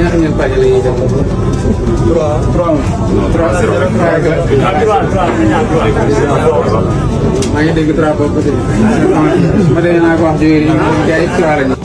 Ñaata ngeen pàcc la ñuy def. 3 maa ngi dégg 3 boobu ba tey. ma dégg naa ko wax jógee nii gars yi 3 lañu.